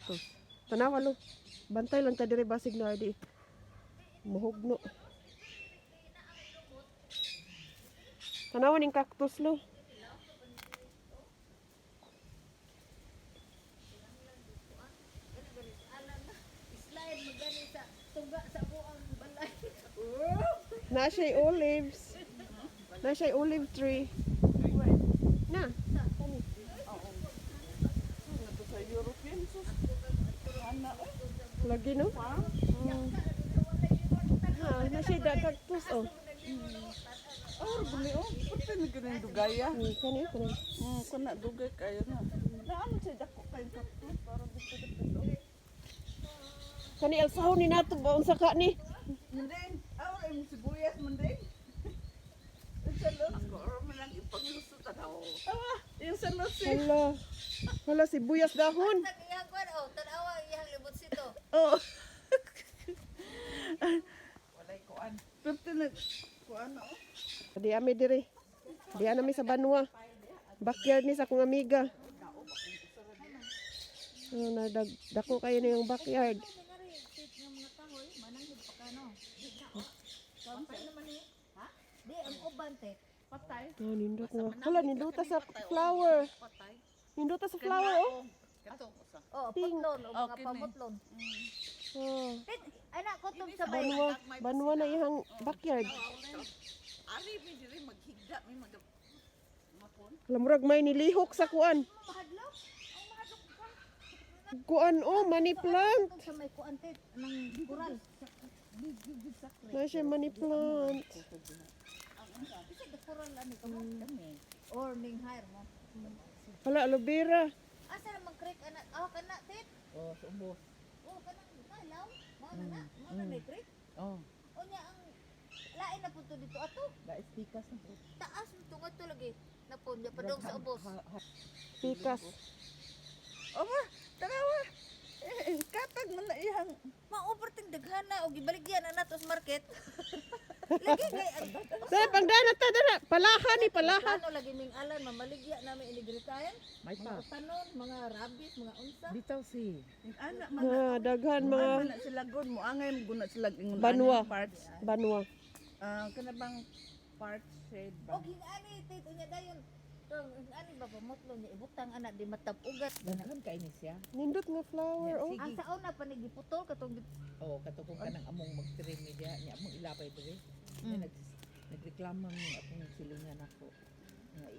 Cactus. Tanawa lo. Bantay lang ta dire, basig na di. Muhugno. Tanawa ning cactus lo. Slide mo gani sa tungga sa buang balay. Na siya olives. Na siya olive tree. Na. Ito sa European sus. Ana oy. Lagi no? Ha, na siya da cactus oh. Oh, guli oh. Pati na ganing dugaya. Kani kani. Kana dugay kayo na. Naamo siya dako kay cactus para dito dito. Kani alsahon ni nato ba unsa ka ni? Mundeng, aw ay mo sibuyas mundeng. Sa los ko or man lang ipanglusot daw. Ah, yung sa los eh. Hala. Hala, sibuyas dahon. Tag iyang kwan oh, tan-awa iyang libot sito. Oh. Walay kuan. Pati na kuan oh. Di ami dire. Di nami sa Banwa. Backyard ni sa akong amiga. Ano na dako kayo na yung backyard. Ngari, tit nga mga kahoy, mananghid pa kano. Di na oh. Patay naman ni. Ha? Di ang uban te. Patay. Oh, nindot nga. Hala, nindota sa flower. Patay. Nindota sa flower oh. Kato usa. Oh, putlon o mga Okay, ni. pamutlon. Oh. Tit, anak ko tong sa bay. Banwa, banwa na iyang backyard. Ari mi diri maghigda mi mag mapon. Hala, murag may nilihok sa kuan. Mahadlok. Ang mahadlok ka. Kuan oh, money plant. Tong sa may kuan te, nang kural. Na siya money plant. Isa the kural ani ka mo. Or ning hire mo. Hala, aloe vera. Asa ra mag creek anak? Oh, kana tit. Oh, sa ubos. Oh, kanang kalaw. Mao na na. Mao na may creek. Oh, Unya ang lain na punto dito ato. dais pikas na po. Taas mo tunga to lagi. Napon, ya padong sa ubos. Pikas. Oh, ma, tanawa. Eh, katag man na iyang Ma-over ting daghana og gibaligyan na nato sa market. Lagi kay ang Dara, pangdana ta, dara. Palaha ni, palaha. plano lagi ming alan mamaligya namin ini retire. May Mga pa. utanon, mga rabbit, mga unsa. Bitaw si. Ana man. Ah, daghan mga Mga na sila god mo angay mo guna sila ingon Banwa. ani parts. Banwa. Ah, kana bang part shade ba? Og hingani tit unya dayon. Tong hingani ba pamutlo niya ibutang ana di matab-ugat. Daghan kay ni siya. Nindot nga flower oh. Ang sa una pa ni giputol katong Oh, katong kanang among mag-trim ni diha, niya among ilapay diri. Niya nagreklamo mi akong silingan ako.